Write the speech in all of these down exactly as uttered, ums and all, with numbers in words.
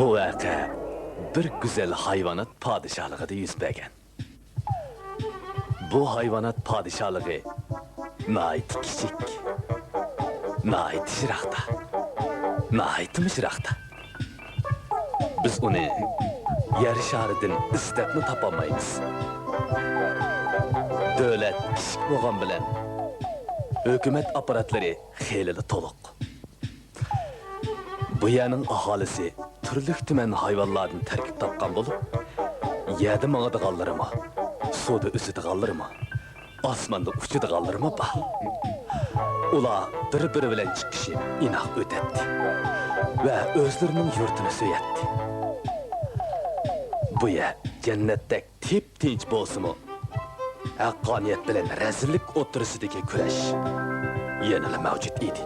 بۇ ۋەقە بىر گۈزەل ھايۋانات پادىشاھلىقىدا يۈز بەرگەن. بۇ ھايۋانات پادىشاھلىقى ناھايىتى كىچىك، ناھايىتى يىراقتا، ناھايىتىمۇ يىراقتا. بىز ئۇنى يەر شارىدىن ئىزدەپمۇ تاپالمايمىز. دۆلەت كىچىك بولغان بىلەن، ھۆكۈمەت ئاپپاراتلىرى خېلىلا تولۇق. بۇ يەرنىڭ ئاھالىسى تۈرلۈك-تۈمەن ھايۋانلاردىن تەركىب تاپقان بولۇپ، يەردە ماڭىدىغانلىرىمۇ، سۇدا ئۈزىدىغانلىرىمۇ، ئاسماندا ئۇچىدىغانلىرىمۇ بار. ئۇلار بىر-بىرى بىلەن چىقىشىپ ئىناق ئۆتەتتى ۋە ئۆزلىرىنىڭ يۇرتىنى سۆيەتتى. بۇ يەر جەننەتتەك تىپ-تىنچ بولسىمۇ، ھەققانىيەت بىلەن رەزىللىك ئوتتۇرىسىدىكى كۈرەش يەنىلا مەۋجۇت ئىدى.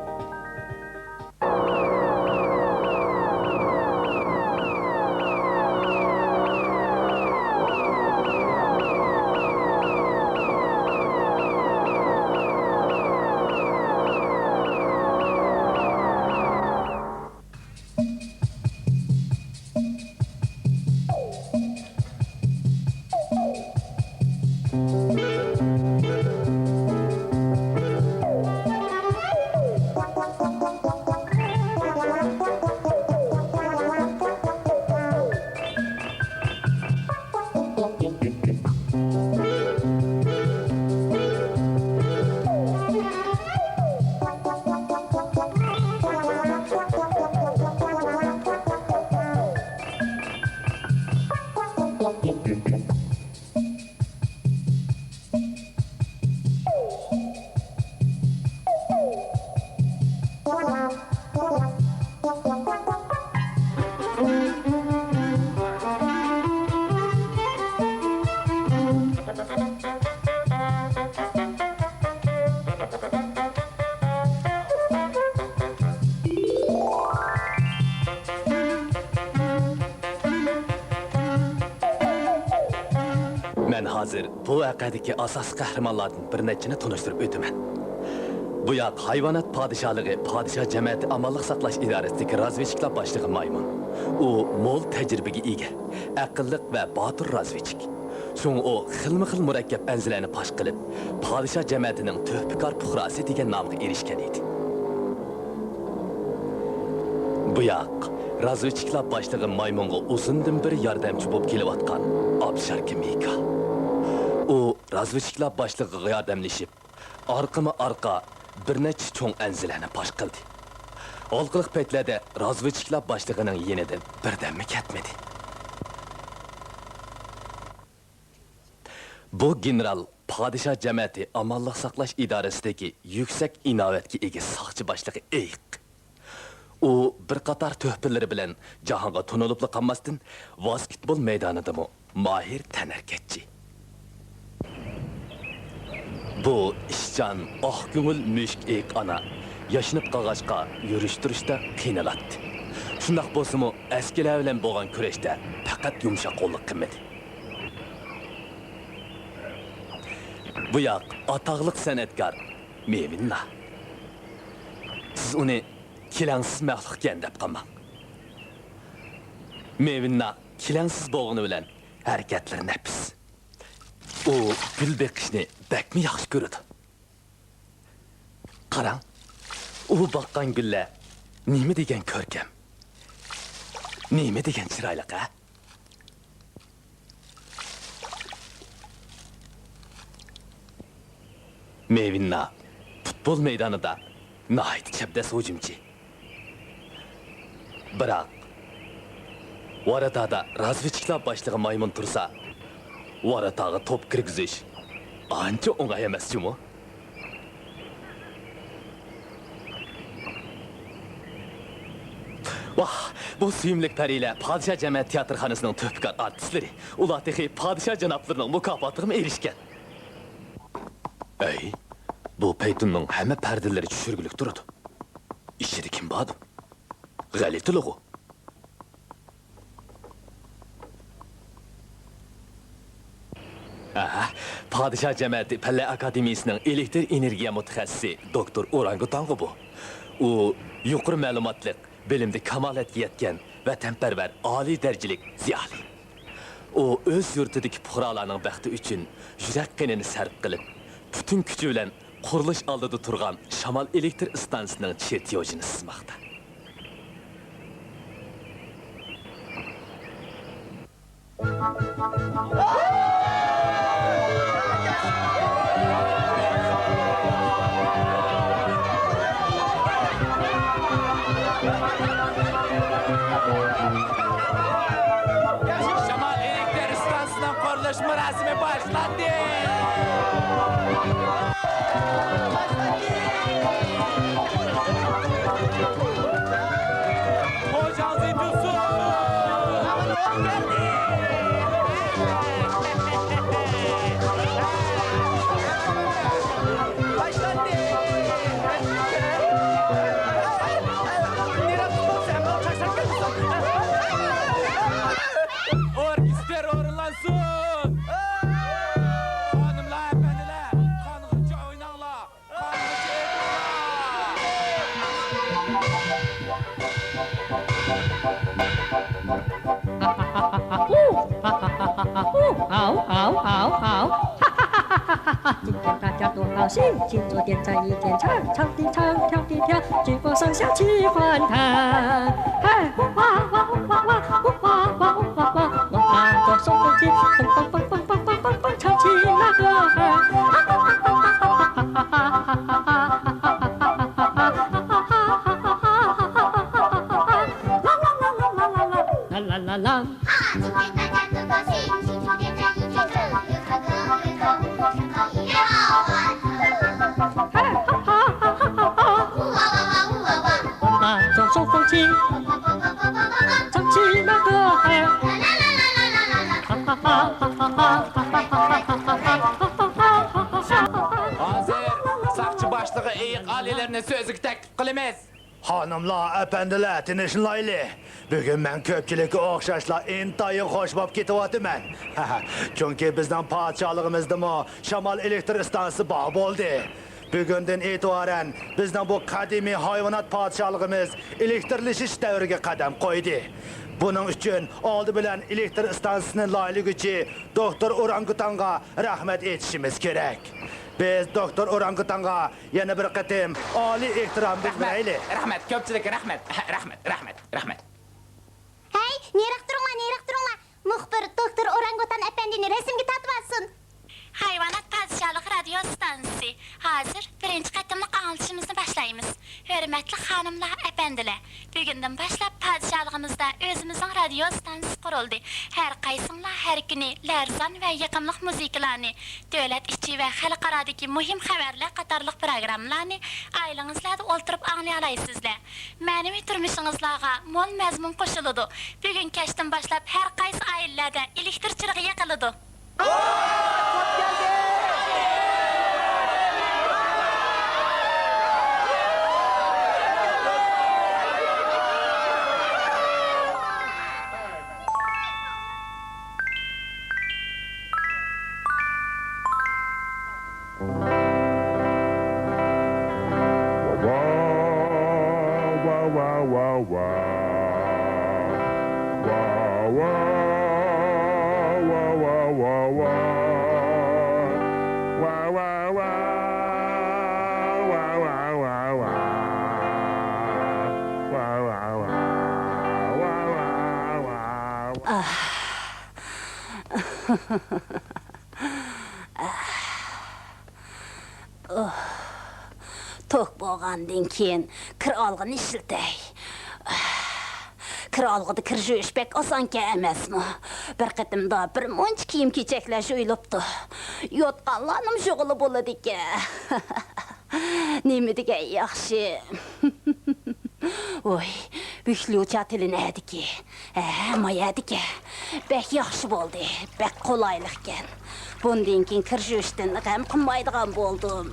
مەن ھازىر بۇ ۋەقەدىكى ئاساسىي قەھرىمانلاردىن بىر نەچچىنى تونۇشتۇرۇپ ئۆتىمەن. بۇ ياق ھايۋانات پادىشاھلىقى پادىشاھ جەمەتى ئامانلىق ساقلاش ئىدارىسىدىكى رازۋېدچىكلار باشلىقى مايمۇن. ئۇ مول تەجرىبىگە ئىگە، ئەقىللىق ۋە باتۇر رازۋېدچىك. شۇڭا ئۇ خىلمۇ خىل مۇرەككەپ ئەنزىلەرنى پاش قىلىپ، پادىشاھ جەمەتىنىڭ تۆھپىكار پۇقراسى دېگەن نامغا ئېرىشكەن ئىدى. بۇ ياق، رازۋېدچىكلار باشلىقى مايمۇنغا ئۇزۇندىن بېرى ياردەمچى بولۇپ كېلىۋاتقان ئابشاركا مىكا. ئۇ رازۋېدچىكلار باشلىقىغا ياردەملىشىپ، ئارقىمۇ ئارقا بىر نەچچە چوڭ ئەنزىلەرنى پاش قىلدى. ھالقىلىق پەيتلەردە رازۋېدچىكلار باشلىقىنىڭ يېنىدىن بىردەممۇ كەتمىدى. بۇ گېنېرال پادىشاھ جەمەتى ئامانلىق ساقلاش ئىدارىسىدىكى يۈكسەك ئىناۋەتكە ئىگە ساقچى باشلىقى ئېيق. ئۇ بىر قاتار تۆھپىلىرى بىلەن جاھانغا تونۇلۇپلا قالماستىن، ۋاسكېتبول مەيدانىدىمۇ ماھىر تەنھەرىكەتچى. بۇ ئىشچان، ئاق كۆڭۈل مۈشۈك ئېيق ئانا ياشىنىپ قالغاچقا يۈرۈش-تۇرۇشتا قىينىلاتتى. شۇنداق بولسىمۇ، ئەسكىلەر بىلەن بولغان كۈرەشتە پەقەت يۇمشاق قوللۇق قىلمىدى. بۇ ياق ئاتاقلىق سەنئەتكار مېۋىننا. سىز ئۇنى كېلەڭسىز مەخلۇقكەن دەپ قالماڭ. مېۋىننا كېلەڭسىز بولغىنى بىلەن ھەرىكەتلىرى نەپىس. ئۇ گۈل بېقىشنى بەكمۇ ياخشى كۆرىدۇ. قاراڭ، ئۇ باققان گۈللەر نېمە دېگەن كۆركەم، نېمە دېگەن چىرايلىق، ھە؟ مېۋىننا پۇتبول مەيدانىدا ناھايىتى چەبدەس ھۇجۇمچى. بىراق، ۋاراتادا رازۋېدچىكلار باشلىقى مايمۇن تۇرسا، ۋاراتاغا توپ كىرگۈزۈش ئانچە ئوڭاي ئەمەس جۇمۇ. ۋاھ، بۇ سۆيۈملۈك پەرىلەر پادىشاھ جەمەت تىياتىرخانىسىنىڭ تۆھپىكار ئارتىسلىرى. ئۇلار تېخى پادىشاھ جانابلىرىنىڭ مۇكاپاتىغىمۇ ئېرىشكەن. ئەي، بۇ پەيتۇننىڭ ھەممە پەردىلىرى چۈشۈرگۈلۈك تۇرىدۇ. ئىچىدە كىم باردۇ؟ غەلىتىلىغۇ. ئەھە، پادىشاھ جەمەتى پەنلەر ئاكادېمىيىسىنىڭ ئېلېكتر ئېنېرگىيە مۇتەخەسسىسى دوكتور ئورانگۇتانغۇ بۇ. ئۇ يۇقىرى مەلۇماتلىق، بىلىمدە كامالەتكە يەتكەن ۋەتەنپەرۋەر ئالىي دەرىجىلىك زىيالىي. ئۇ ئۆز يۇرتىدىكى پۇقرالارنىڭ بەختى ئۈچۈن يۈرەك قېنىنى سەرپ قىلىپ، پۈتۈن كۈچى بىلەن قۇرۇلۇش ئالدىدا تۇرغان شامال ئېلېكتر ئىستانسىسىنىڭ چېتىيوژىنى سىزماقتا. شامال ئېلېكتر ئىستانسىسىنىڭ قۇرۇلۇش مۇراسىمى باشلاندى. ئوركېستىر ئورۇنلانسۇن! خانىملار، ئەپەندىلەر، قانغىچە ئويناڭلار! ھازىر ساقچى باشلىقى ئېيىق ئالىيلىرىنى سۆزگە تەكلىپ قىلىمىز. خانىملار، ئەپەندىلەر، تىنچلىنايلى. بۈگۈن مەن كۆپچىلىككە ئوخشاشلا ئىنتايىن خوش بولۇپ كېتىۋاتىمەن. چۈنكى بىزنىڭ پادىشاھلىقىمىزدىمۇ شامال ئېلېكتر ئىستانسىسى بار بولدى. بۈگۈندىن ئېتىبارەن بىزنىڭ بۇ قەدىمىي ھايۋانات پادىشاھلىقىمىز ئېلېكترلىشىش دەۋرىگە قەدەم قويدى. بۇنىڭ ئۈچۈن ئالدى بىلەن ئېلېكتر ئىستانسىسىنى لايىھىلىگۈچى دوكتور ئورانگۇتانغا رەھمەت ئېيتىشىمىز كېرەك. بىز دوكتور ئورانگۇتانغا يەنە بىر قېتىم ئالىي ئېھتىرام بىلدۈرەيلى. رەھمەت، كۆپچىلىك، رەھمەت، رەھمەت، رەھمەت، رەھمەت. ھەي، نېرىراق تۇرۇڭلار، نېرىراق تۇرۇڭلار. مۇخبىر، دوكتور ئورانگۇتان ئەپەندىنى رەسىمگە تارتىۋالسۇن. ھايۋانات پادىشاھلىقى رادىيو ئىستانسىسى. ھازىر بىرىنچى قېتىملىق ئاڭلىتىشىمىزنى باشلايمىز. ھۆرمەتلىك خانىملار، ئەپەندىلەر، بۈگۈندىن باشلاپ پادىشاھلىقىمىزدا ئۆزىمىزنىڭ رادىيو ئىستانسىسى قۇرۇلدى. ھەر قايسىڭلار ھەر كۈنى لەرزان ۋە يېقىملىق مۇزىكىلارنى، دۆلەت ئىچى ۋە خەلقئارادىكى مۇھىم خەۋەرلەر قاتارلىق پىروگراممىلارنى ئائىلىڭىزلەردە ئولتۇرۇپ ئاڭلىيالايسىزلەر. مەنىۋى تۇرمۇشىڭىزلارغا مول مەزمۇن قوشۇلىدۇ. بۈگۈن كەچتىن باشلاپ ھەر قايسى ئائىلىلەردە ئېلېكتر چىرىغى يېقىلىدۇ. توك بولغاندىن كېيىن كىر ئالغىنى ئىشلىتەي. كىر ئالغۇدا كىر يۇيۇش بەك ئاسانكەن ئەمەسمۇ؟ بىر قېتىمدا بىر مۇنچە كىيىم-كېچەكلەر يۇيۇلۇپتۇ. يوتقانلارنىمۇ يۇغىلى بولىدىكەن. نېمە دېگەن ياخشى. ۋوي، بۈكلۈچا تىلى نەدىكى؟ ھە، مايەدىكەن. بەك ياخشى بولدى، بەك قولايلىقكەن. بۇندىن كېيىن كىر يۇيۇشتىن غەم قىلمايدىغان بولدۇم.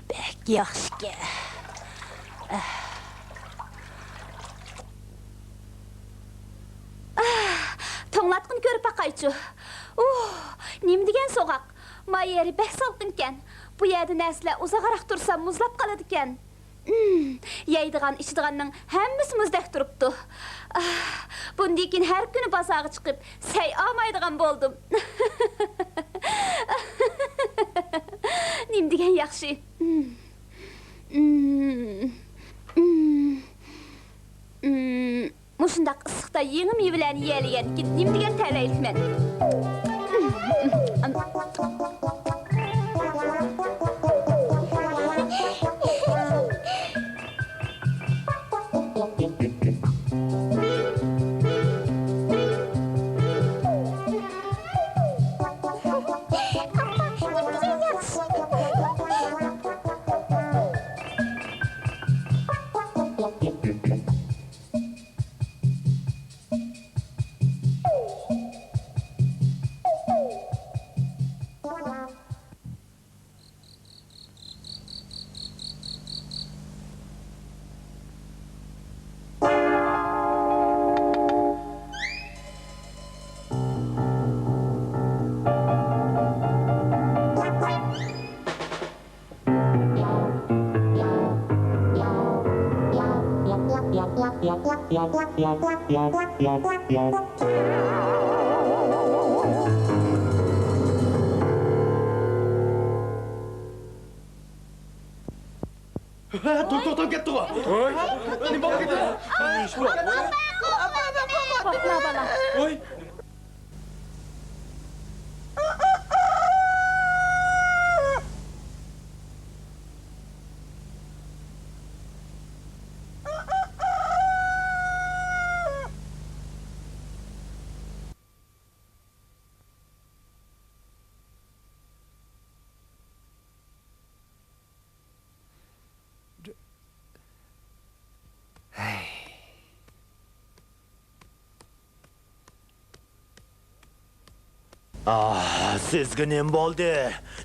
بەك ياخشىكەن. توڭلاتقۇنى كۆرۈپ باقايچۇ. ئۇھ، نېمە دېگەن سوغۇق. ما يېرى بەك سالقىنكەن. بۇ يەردە نەرسىلەر ئۇزاقراق تۇرسا مۇزلاپ قالىدىكەن. ئىم، يەيدىغان، ئىچىدىغاننىڭ ھەممىسى مۇزدەك تۇرۇپتۇ. ئاھ، بۇندىن كېيىن ھەر كۈنى بازارغا چىقىپ، سەي ئالمايدىغان بولدۇم. نېمە دېگەن ياخشى. ئىم، ئىم، ئىم، ئىم. مۇشۇنداق ئىسسىقتا يېڭى مېۋىلەرنى يېيەلىگەنكىن نېمە دېگەن تەلەيلىكمەن. توختاپ كەتتىغۇ. ۋوي. نېمە بولۇپ كەتتى؟ قورقما، بالا. ۋوي. ئاھ، سىزگە نېمە بولدى؟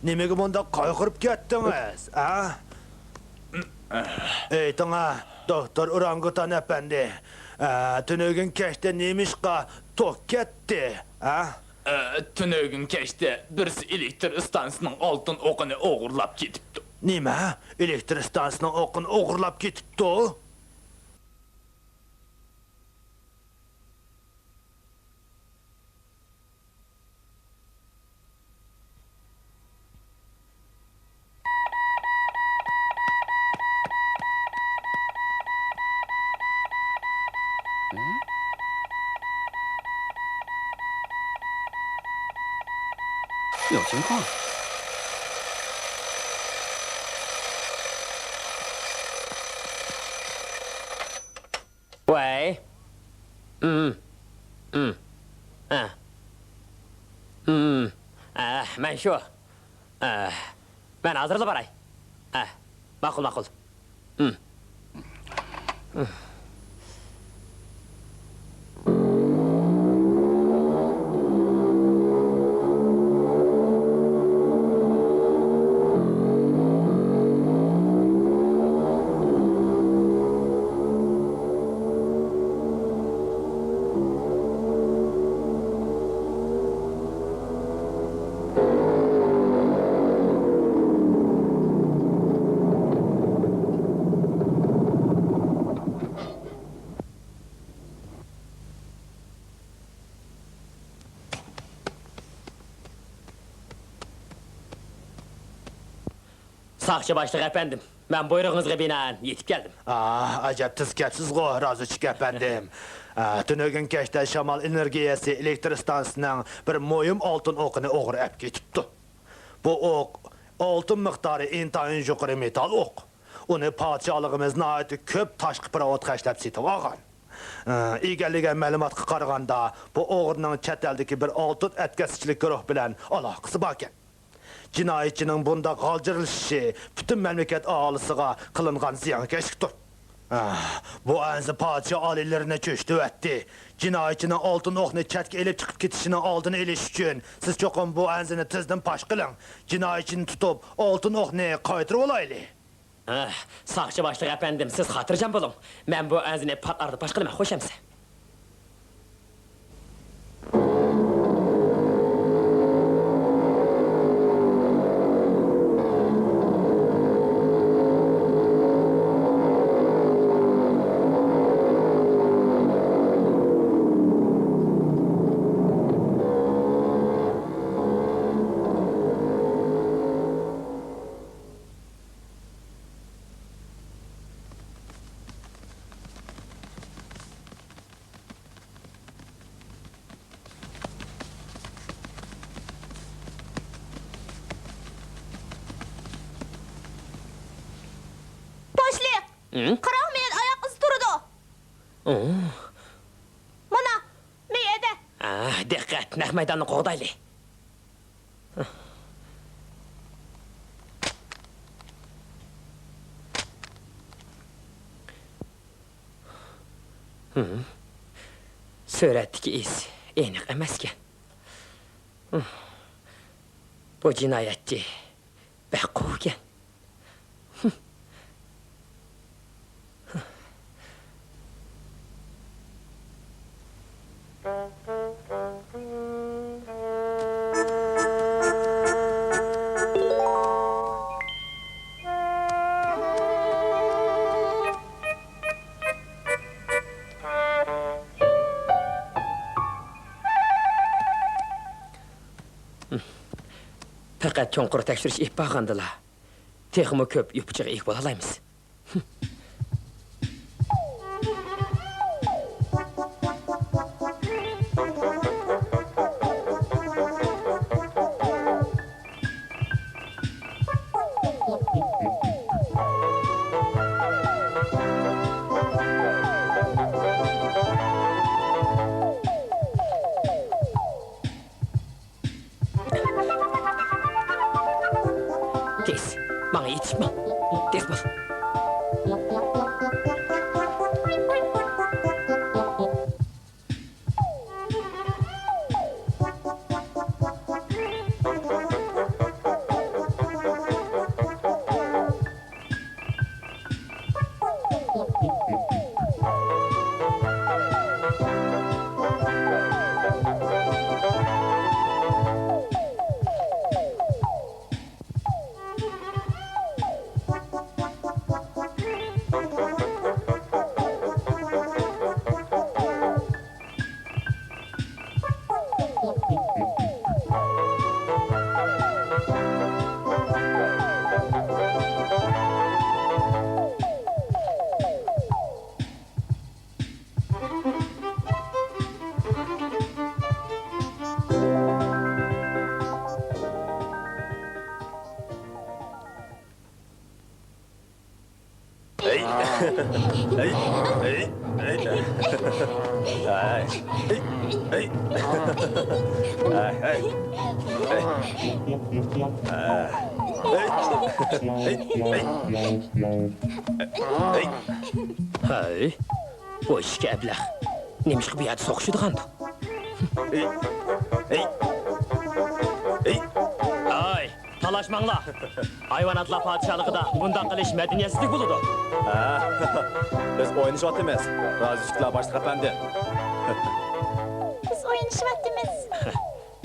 نېمىگە مۇنداق قايغۇرۇپ كەتتىڭىز، ھە؟ ئېيتىڭا، دوختۇر ئورانگۇتان ئەپەندى، ئە، تۈنۈگۈن كەچتە نېمىشقا توك كەتتى، ھە؟ ئە، تۈنۈگۈن كەچتە بىرسى ئېلېكتر ئىستانسىسىنىڭ ئالتۇن ئوقىنى ئوغرىلاپ كېتىپتۇ. نېمە؟ ئېلېكتر ئىستانسىسىنىڭ ئوقىنى ئوغرىلاپ كېتىپتۇ؟ ۋەي. ئىم. ئىم. ئە. ئىم. ئە، مەن شۇ. ئە، مەن ھازىرلا باراي. ئە، ماقۇل، ماقۇل. ئىم. ساقچى باشلىق ئەپەندىم، مەن بۇيرۇقىڭىزغا بىنائەن يېتىپ كەلدىم. ئاھ، ئەجەب تېز كەپسىزغۇ، رازىچىك ئەپەندىم. ئە، تۈنۈگۈن كەچتە شامال ئېنېرگىيەسى ئېلېكتر ئىستانسىسىنىڭ بىر مۇھىم ئالتۇن ئوقىنى ئوغرى ئەپ كېتىپتۇ. بۇ ئوق ئالتۇن مىقدارى ئىنتايىن يۇقىرى مېتال ئوق. ئۇنى پادىشاھلىقىمىز ناھايىتى كۆپ تاشقى پېرېۋوتقا خەجلەپ سېتىۋالغان. ئە، ئىگىلىگەن مەلۇماتقا قارىغاندا، بۇ ئوغرىنىڭ چەت ئەلدىكى بىر ئالتۇن ئەتكەسچىلىك گۇرۇھ بىلەن ئالاقىسى باركەن. جىنايەتچىنىڭ بۇنداق غالجىرلىشىشى پۈتۈن مەملىكەت ئاھالىسىغا قىلىنغان زىيانكەشلىكتۇر. ئاھ، بۇ ئەنزە پادىشاھ ئالىيلىرىنى چۆچۈتۈۋەتتى. جىنايەتچىنىڭ ئالتۇن ئوقنى چەتكە ئېلىپ چىقىپ كېتىشىنىڭ ئالدىنى ئېلىش ئۈچۈن، سىز چوقۇم بۇ ئەنزىنى تېزدىن پاش قىلىڭ. جىنايەتچىنى تۇتۇپ، ئالتۇن ئوقنى قايتۇرۇۋالايلى. ئاھ، ساقچى باشلىق ئەپەندىم، سىز خاتىرجەم بولۇڭ. مەن بۇ ئەنزىنى پات ئارىدا پاش قىلىمەن، خوش ئەمىسە. ھىم؟ قاراڭ، مېنىڭ ئاياق ئىزى تۇرىدۇ. ئۇ. مانا، مەيەدە. ئا، دىققەت، نەق مەيداننى قوغدايلى. ھىم. سۈرەتتىكى ئىز ئېنىق ئەمەسكەن. بۇ جىنايەتچى بەك قوۋۇقكەن. پەقەت چوڭقۇر تەكشۈرۈش ئېلىپ بارغاندىلا، تېخىمۇ كۆپ يۇپۇچىغا ئىگە بولالايمىز. تېز، ماڭا يېتىشىپ ماڭ. تېز بول. ھەي، بۇ ئىككى ئەبلەخ نېمىشقا بۇ يەردە سوقۇشىدىغاندۇ؟ ھەي! تالاشماڭلار! ھايۋاناتلار پادىشاھلىقىدا بۇنداق قىلىش مەدەنىيەتسىزلىك بولىدۇ. ھە، بىز ئوينىشىۋاتىمىز، رازىچىكلار باشلىق ئەپەندى. بىز ئوينىشىۋاتىمىز.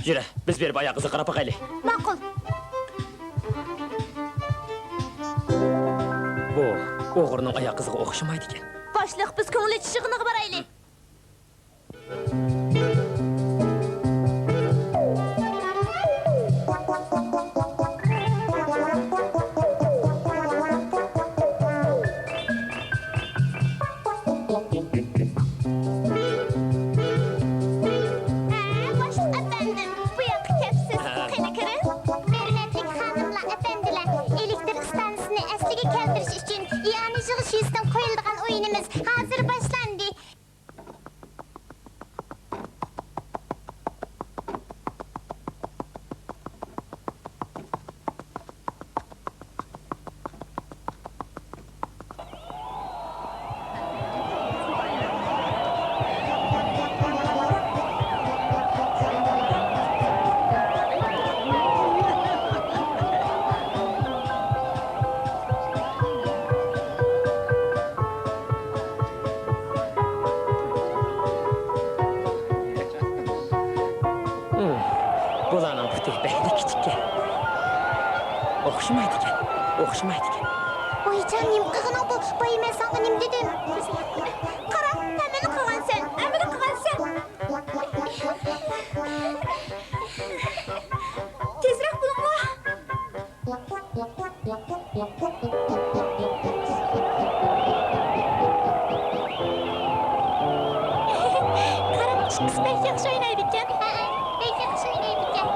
يۈرە، بىز بېرىپ ئاياغ ئىزىغا قاراپ باقايلى. ماقۇل. بۇ ئوغرىنىڭ ئاياق ئىزىغا ئوخشىمايدىكەن. باشلىق، بىز كۆڭۈل ئېچىش يىغىنىغا بارايلى. ھە، باشلىق ئەپەندىم، بۇ ياققا كەپسىز. قېنى كىرىڭ. ھۆرمەتلىك خانىملار، ئەپەندىلەر، ئېلېكتىر ئىستانسىسىنى ئەسلىگە كەلتۈرۈش ئۈچۈن يەنى يىغىش يۈزىسىدىن قويۇلىدىغان ئويۇنىمىز ھازىر باشلاندى. بۇلارنىڭ پۇتى بەكلا كىچىككەن. ئوخشىمايدىكەن، ئوخشىمايدىكەن. ۋايجان، نېمە قىلغىنىڭ بۇ؟ باي، مەن ساڭا نېمە دېدىم؟ قارا، ھەممىنى قىلغانسەن، ھەممىنى قىلغانسەن. تېزرەك بولۇڭلار. قاراڭ، ئىككىسى بەك ياخشى ئوينايدىكەن. ھەئە، بەك ياخشى ئوينايدىكەن.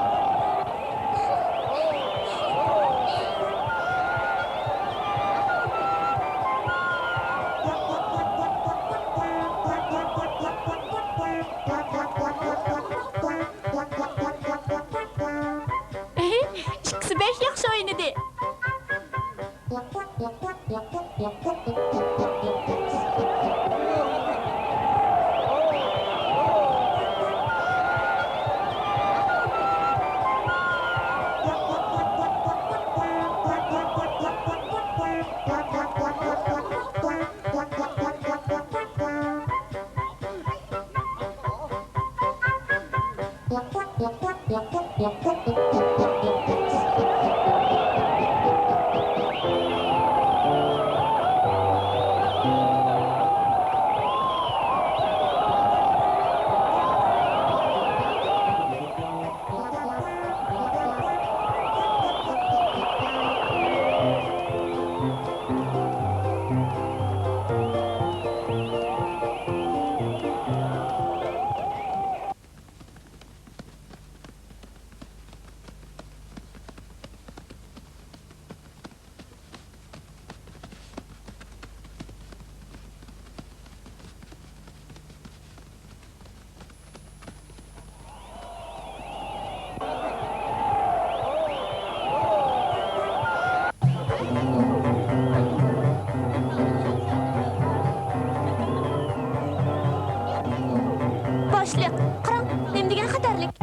باشلىق، قاراڭ، نېمە دېگەن خەتەرلىك!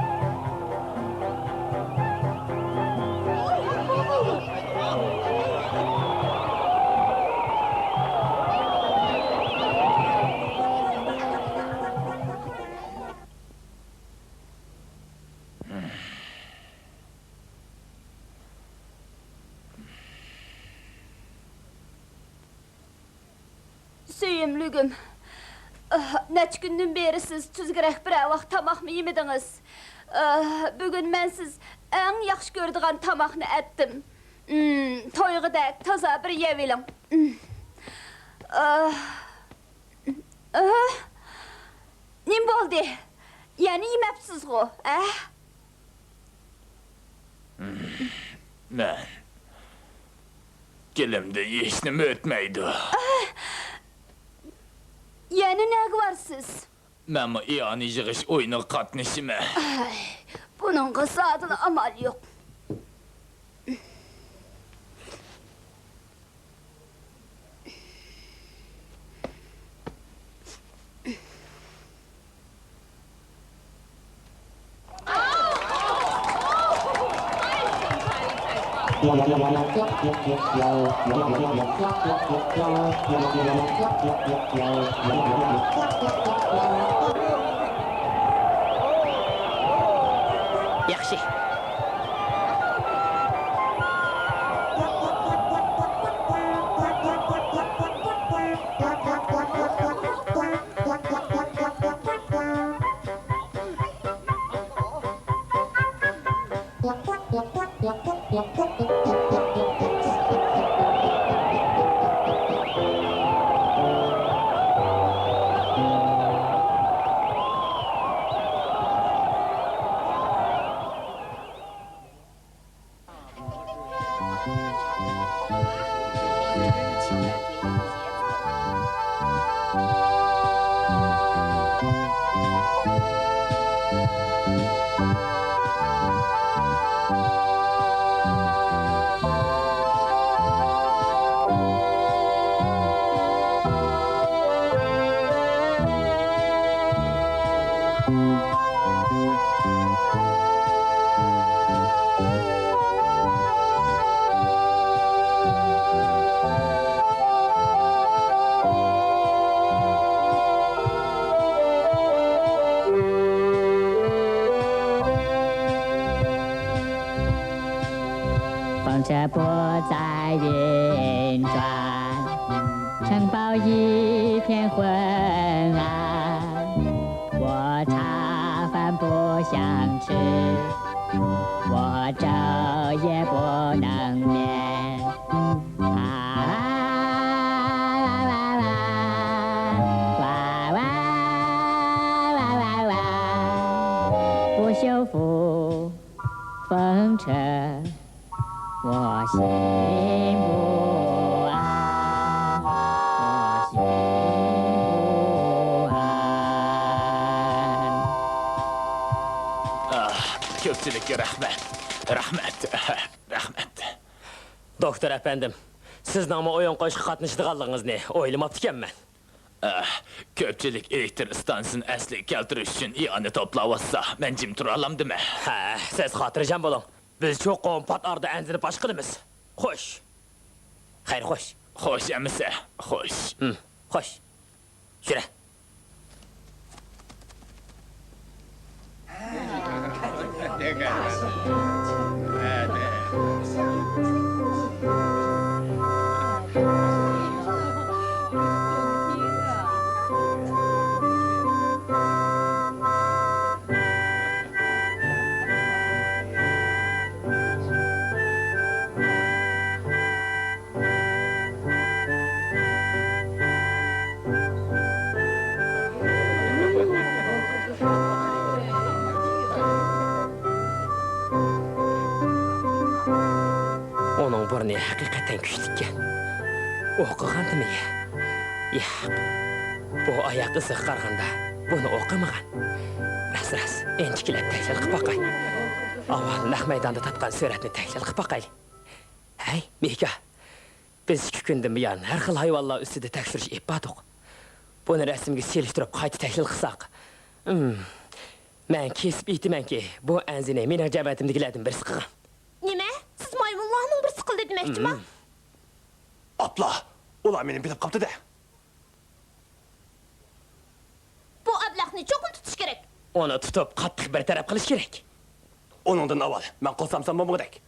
سۆيۈملۈكۈم، ئاھ، نەچچە كۈندىن بېرى سىز تۈزگۈرەك بىرەر ۋاق تاماقمۇ يېمىدىڭىز. ئاھ، بۈگۈن مەن سىز ئەڭ ياخشى كۆرىدىغان تاماقنى ئەتتىم. ئىم، تويغۇدەك تازا بىر يەۋېلىڭ. ئىم. ئاھ. ئاھ. نېمە بولدى؟ يەنە يېمەپسىزغۇ، ئە؟ مەن گېلىمدىن ھېچنېمە ئۆتمەيدۇ. ئە، يەنە نەگە بارىسىز؟ مەنمۇ ئىئانە يىغىش ئويۇنىغا قاتنىشىمەن. ئەي، بۇنىڭغا زادىلا ئامال يوق. ياخشى. ئاھ، كۆپچىلىككە رەھمەت، رەھمەت، رەھمەت. دوكتور ئەپەندىم، سىزنىڭمۇ ئويۇن قويۇشقا قاتنىشىدىغانلىقىڭىزنى ئويلىماپتىكەنمەن. ئەھ، كۆپچىلىك ئېلېكتر ئىستانسىسىنى ئەسلىگە كەلتۈرۈش ئۈچۈن ئىئانە توپلاۋاتسا، مەن جىم تۇرالامدىمەن؟ ھە، سىز خاتىرجەم بولۇڭ. بىز چوقۇم پات ئارىدا ئەنزىنى پاش قىلىمىز. خوش. خەير، خوش. خوش ئەمىسە، خوش. ھىم، خوش. يۈرە. ئۇنىڭ بۇرنى ھەقىقەتەن كۈچلۈككەن. ئوقۇغانتىمۇ يە؟ ياق. بۇ ئاياق ئىزىغا قارىغاندا، بۇنى ئوقۇمىغان. راست، راست، ئىنچىكىلەپ تەھلىل قىلىپ باقاي. ئاۋۋال نەق مەيداندا تارتقان سۈرەتنى تەھلىل قىلىپ باقايلى. ھەي، مىكا، بىز ئىككى كۈندىن بۇيان ھەر خىل ھايۋانلار ئۈستىدە تەكشۈرۈش ئېلىپ باردۇق. بۇنى رەسىمگە سېلىشتۇرۇپ قايتا تەھلىل قىلساق. ئىم، مەن كېسىپ ئېيتىمەنكى، بۇ ئەنزىنى مېنىڭ جەمەتىمدىكىلەردىن بىرسى قىلغان. نېمە؟ سىز مايمۇنلارنىڭ بىرسى قىلدى دېمەكچىما؟ ئىم. ئاپلا، ئۇلار مېنى بىلىپ قاپتۇ-دە. بۇ ئەبلەخنى چوقۇم تۇتۇش كېرەك. ئۇنى تۇتۇپ، قاتتىق بىر تەرەپ قىلىش كېرەك. ئۇنىڭدىن ئاۋۋال مەن قىلسام سان بولمىغۇدەك.